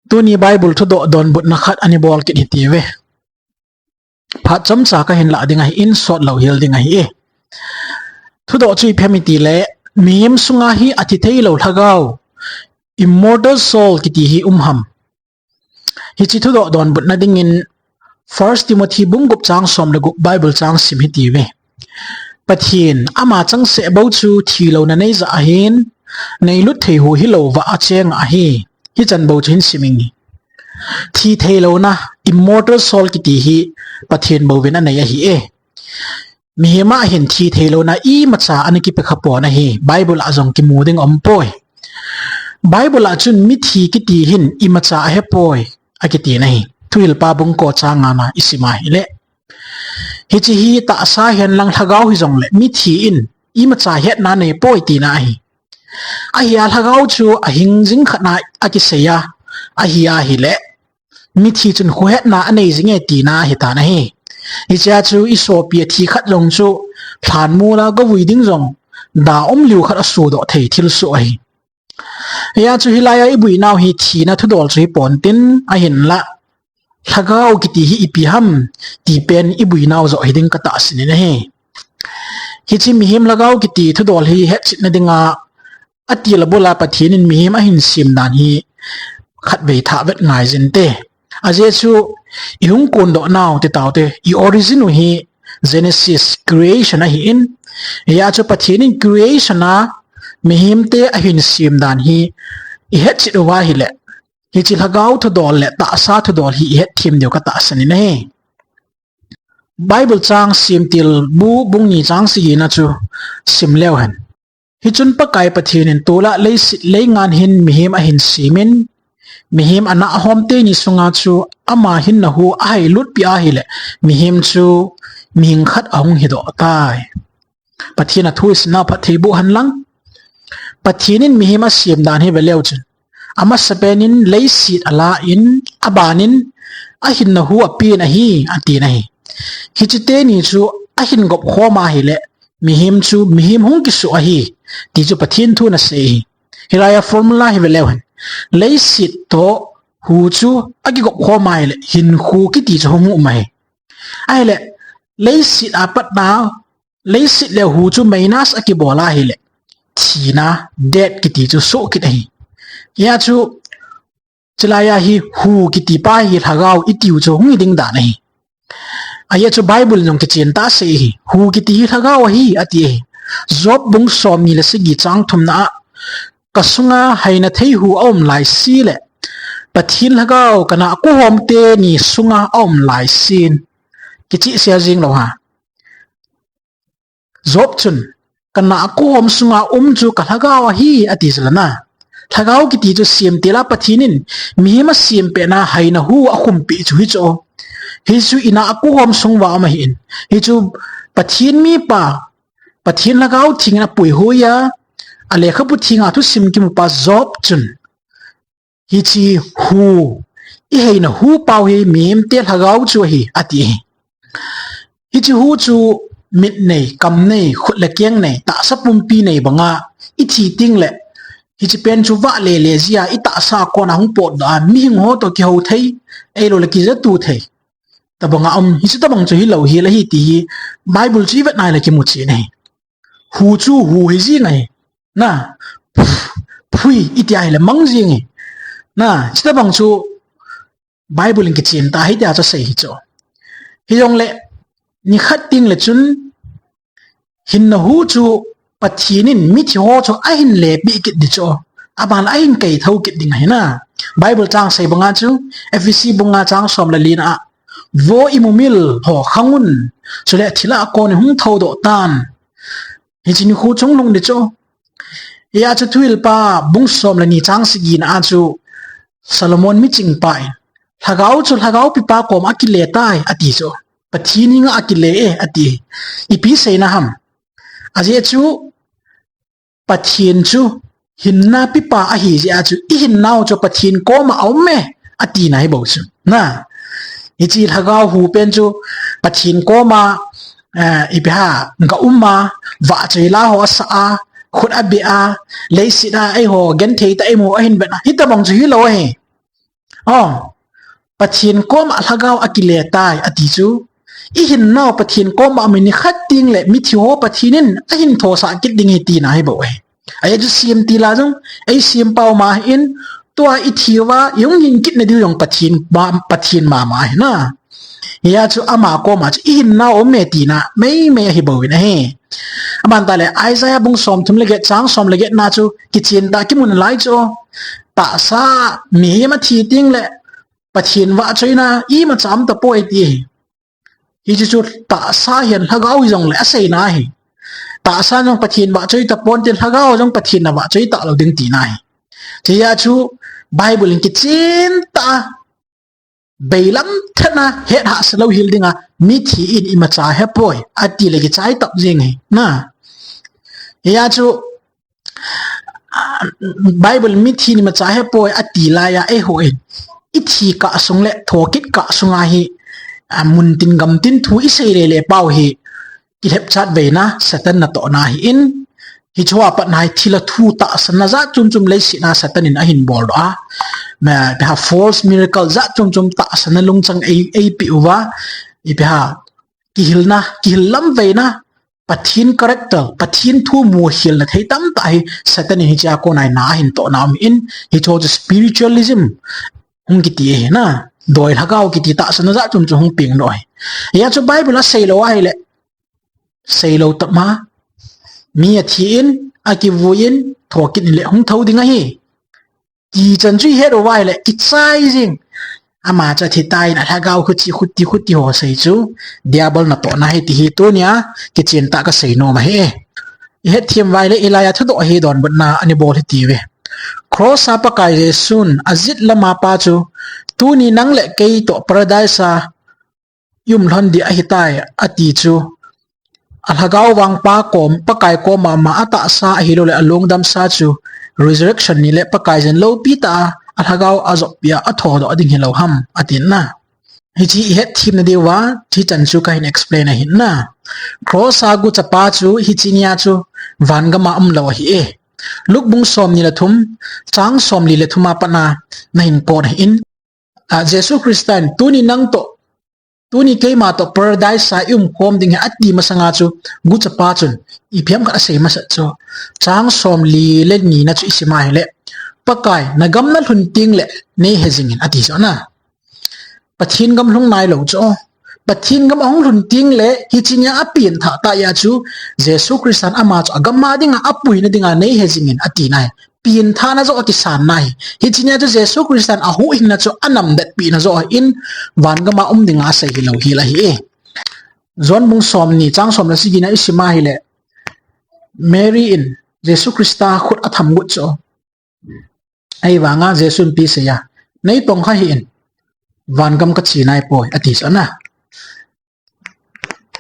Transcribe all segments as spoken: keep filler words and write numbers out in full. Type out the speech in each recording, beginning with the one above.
Tuni Bible thudoh donbutna khat ana bol kit hitiuve. Phat chomcha kahin lah ding ahin, sot louhel ding ahi e. Thudoh chu ipi ham itile, mihem sunga hi athi theilou lhagao, immortal soul kiti hi um ham? Hiche thudoh donbutna dingin First Timothy bung gup chang som le gup Bible chang sim hitiuve. Pathen, ama changseh bou chu thilouna neija ahin, neilut thei hu hilouva acheng ahi. Hichan bou chu hin sim inge. Thi theilouna, immortal soul kiti hi Pathen bouvin anei ahi e. Mihem a hin thi theilouna imacha ana kipe khapon ahi. Bible a jong kimu ding aumpoi. Bible a chun mithi kiti hin imacha ahepoi, akiti ahi. Thuhilpa bung ko chang ngana isim ahile, hiche hi tahsa hihen lang lhagao hijongle mithi in imacha hetna neipoi tina ahi. Ahia lhagao chu ahing jing khatna akisei a, ahi ahile, mithi chun khohetna anei jinge tina ahitan ahi. Hichea chu isopi athi khat jong chu lhanmol a gavui ding jong da umliu khat asodoh thei thilsoh ahi. Hia chu hilai a ibuinau hi thina thudol chu hiponte, ahinla lhagao kiti hi ipi ham ti pen ibuinau joh hiding katahsan in ahi. Hiche mihem lhagao kiti thudol hi hetchetna dinga atil abul a Pathen in mihem ahin sem dan hi khatvei thah vet ngai jin te. Ajeh chu ihung kondoh nau titaute, i origin u hi Genesis, creation ahin, hia chu Pathen in creation a mihemte ahin sem dan hi ihetchet uva ahile, hiche lhagao thudol le tahsa thudol hi ihetthem diu katahsan in ahi. Bible chang Semtilbu bung ni chang sagi na chu sim leu hen. Hichun Pakai Pathen in tol'a leiset leingan hin mihem ahin semin, mihem ana ahom teni sunga chu ama hinna hu ahailutpi ahile, mihem chu mihing khat ahung hidoh tai. Pathen athu isimna phatthei boh hen lang. Pathen in mihem asem dan hi ve leu chun, amasapen in leiset alan, abanin ahinna hu apen ahi, atin ahi. Hiche teni chu ahin gop khom ahile, mihem chu mihem hung kisoh ahi, ti chu Pathen thun asei ahi. Hilai a formula hi ve leu hen. Leiset toh hu chu akigop khom ahile, hinkho kiti chu hung um ahi. Ahile, leiset a patna, leiset le hu chu minus akibol ahile, thina, death kiti chu soh kit ahi. Hia chu, chulai a hi hu kiti pa hi lhagao itiu chu hung hi ding dan ahi. Ajeh chu Bible in jong kichen tah a asei ahi. Hu kiti hi lhagao ahi, ati ahi. Job bung somni le sagi chang thumna a, kasunga haina thei hu aum laise le, Pathen lhagao kana a kihom teni sunga aum laisin, kichehsel jing lou ha. Job chun, kana a kihom sunga um chu kalhagao ahi, ati jeh a na. Lhagao kiti chu Semtil'a Pathen in mihem asem petna haina hu akhumpi chu hichu. Hichu ina a kihom sung uva um ahin. Hichu Pathen mipa, Pathen Lhagao Theng in apuihoiya, alekhabu thenga thusim kimupa Job chun, hiche hu, ihaina hu pau hi mihemte lhagao chu ahi, ati ahi. Hiche hu chu mit nei, kam nei, khut le keng nei, tahsa pumpi nei banga ithi tengle, hiche pen chu vah lele jia, itahsa a kona hung potdoh a, mihing ho toh kihou thei, ahilou le kijatu thei. Tabanga um, hiche tabang chu hilou hel ahi ti hi, Bible chu ivet nai le kimu chen ahi. Hu chu hu hi jing ahi. Na, phui, iti ahile mang jing ahi. Na, chutabang chu Bible in kichen tah ahi tia chu asei hi chu. Hijongle, nikhat tengle chun, hinna hu chu Pathen in mithi ho chu ahin lepeh kit ding chu. Aban ahin kaithou kit ding ahi na. Bible chang sei banga chu, Ephesi bung nga chang som le lina a, vo imumil ho khang un, chule thilha a kon in hung thoudoh tan. Hiche nikho chungnung ding chu. Hia chu Thuhilpa bung som le ni chang sagi na a chu Solomon michingpa in, lhagao chu lhagao pipa koma akile tai, ati chu. Pathen henga akile e, ati. Ipi seina ham? Ajeh chu Pathen chu hinna pipa ahi jeh a chu, ihinnau chu Pathen koma aum e, atina hi bou chu. Na, hiche lhagao hu pen chu Pathen koma, eh, ipi ham, ga um a, vahchoi la ho asa a, khut abeh a, leiset a eiho genthei tah a imu ahin vet a, hitabang chu hilou ahi. O, Pathen koma lhagao akile tai ati chu, ihinnau Pathen koma amin nikhat tengle mithi ho Pathen in ahin thosah kit ding ahi tina ahi bou ahi. Ajeh chu sem tila jong, ei sem pau ma ahin, tua ithi uva, ihung hin kit nadiu jong Pathen ma, Pathen mama ahi na. Hia chu ama koma chu ihinnau um e tina, meimei ahi bou in ahi. Aban tah le, Isaiah bung somthum le get, chang som le get na chu, kichen tah kimu nalai chu, tahsa mihem athi tengle, Pathen vahchoina imacha um tapoi ti ahi. Hiche chu tahsa hin lhagao hijongle aseina ahi. Tahsa jong Pathen vahchoi tapon tin lhagao jong Pathen na vahchoi talou ding tina ahi. Hijeh a chu Bible in kichen tah a beilam thet a het hahsa lou hel dinga mithi in imacha hepoi ati le kichai tah jeng ahi. Na. Hijeh a chu Bible mithi in imacha hepoi ati laiya eiho in ithi kah sung le thokit kah sunga hi, a, muntin gamtin thu isei lele pau hi kilhepchat veina Satan natohna ahin, hiche hoa patna hi thilha thu tahsanna jat chom chom leiset a Satan in ahin boldoh a, ma, ipi ham false miracle jat chom chom tahsanna lungchang ei, eipeh uva, ipi ham kihilna, kihil lamveina, Pathen character, Pathen thu mukhel na thei tamtah hi Satan in hichea kona hi na ahin tohna um in, hiche chu spiritualism hung kiti ahi na, doi lhagao kiti tahsanna jat chom chom hung pengdoh ahi. Hia chu Bible a seilou ahile, seilou tah ma, mi athi in, akivui in, thokit in le hung thou ding ahi. Ti chan chu ihet uva ahile, kichai jing. Ama chu athi tan, alhagao khuti, khuti, khuti ho sei chu, Diabol natohna ahi ti hi tunia, kichen tah a kasei nom ahi. Ihet them uva ahile, hilaiya thudoh hi donbutna ana bol hitiuve. Cross a Pakai Jesun, ajet lama pa chu, tuni nang le kei toh paradise a, i um lhon ding ahitai, ati chu. Alhagao vang pa kom, Pakai koma ama atahsa ahilou le alungdamsa chu resurrection ni le Pakai jen loupi tah a, alhagao ajopi a, athodoh ding hilou ham, atin na. Hiche ihet them nadiuva, hichan chu kahin explain ahin na. Cross a guchapa chu, hiche nia chu, vangam a umlou ahi e. Luke bung somni le thum, chang somli le thum a pat na, nahin kon ahin. A, Jesu Christa in, tuni nang toh, tuni keima toh paradise a i umkhom ding ahi ati masanga chu, guchapa chun, ipi ham khat asei masat chu, chang somli le ni na chu isim ahile, Pakai, nagam nalhun tengle, neihe jingin ati chu na. Pathen gam lhung nailou chu. Pathen gam ahung lhun tengle, hiche nia apengthah tah a chu, Jesu Christa in ama chu agam a dinga, apuina dinga, neihe jingin ati na ahi. Pengthahna joh akisan na ahi. Hiche nia chu Jesu Christa in ahuhhingna chu anamdetpehna joh ahin, vangam a um dinga asei hilou hel ahi e. John bung somni, chang som le sagi na isim ahile, Mary in Jesu Christa khut atham got chu. Ahivanga Jesun ipi asei a, neitongkha hih in, vangam kache naipoi, ati chu na.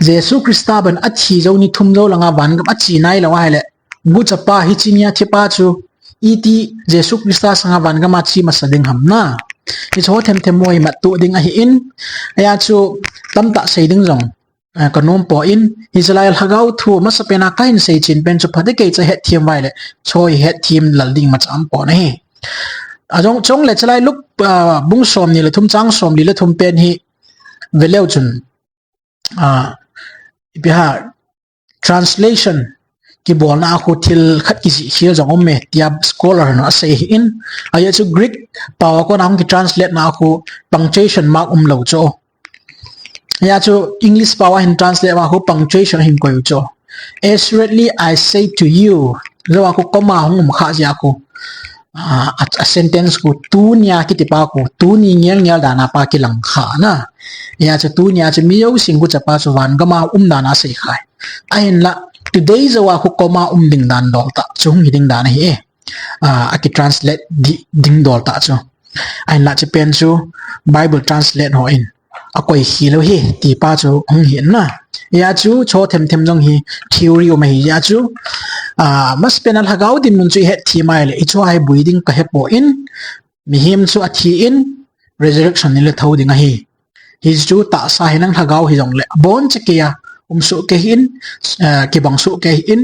Jesu Christa ban athi jou ni thum jou langa vangam ache nailou ahile, guchapa hiche nia thipa chu, iti Jesu Christa sanga vangam a che masa ding ham na. Hiche ho themthem ho hi mattoh ding ahin, hia chu tamtah sei ding jong, eh, kanom poi, hiche lai lhagao thu masapen a kahin seichen pen chu phatecha ihet them uva ahile, chu ihet them lal ding imacha aumpon ahi. Ajong chule hiche lai Luke, ah, bung somni le thum chang somli le thum pen hi veleu chun, ah, ipi ham translation kibolna a khu thil khat kijih khel jong um e, tia scholar hon asei ahin, ajeh chu Greek pao a kona hung kitranslate na a khu punctuation mark umlou chu. Hia chu English pao a hin translate uva khu punctuation ahin koi u chu. Assuredly I say to you. Jou a khu comma hung um kha jeh a khu, ah, a, a sentence khu tunia kiti pa khu, tuni ngelngel dan a pa kilang kha na. Hia chu tunia chu mi jousen guchapa chu vangam a um dan a asei kha ahi. Ahinla, today jou a khu comma um ding dan dol tah chu hung hi ding dan ahi e. Ah, akitranslate di, ding dol tah chu. Ahinla hiche pen chu Bible translate hon akoi khel u ahi, ti pa chu hung hi na. Hia chu, chu themthem jong hi theory um ahi, hia chu, ah, masapen a lhagao dinmun chu ihet them ahile, hiche hi boi ding kahepoi, mihem chu athi in, resurrection ni le thou ding ahi. Hichu tahsa hinam lhagao hijongle, aboncha keiya, um soh kei hih in, eh, kibang soh kei hih in,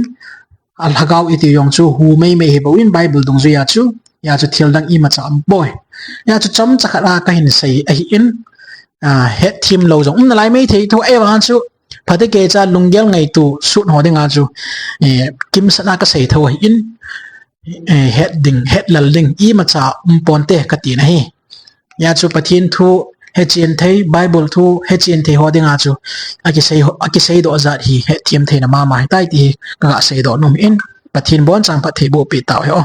alhagao iti jong chu hu meimei hi bou in Bible dungjuia chu, hia chu thil dang imacha aumpoi. Hijeh chun chomcha khat a kahin sei ahin, ah, hetthem lou jong um nalai maithei tho, ahivang chu phatecha lunggel ngaito sut ho dinga chu, eh, kimsatna kasei tho ahin, eh, het ding, het lal ding imacha um ponte kati ahi. Hijeh chun Pathen thu hechen thei, Bible thu hechen thei ho dinga chu akisei, akiseidoh jat hi hetthem theina mama ahitai ti hi kaga seidoh nom in, Pathen in aboncha'n phattheiboh peh tauhen.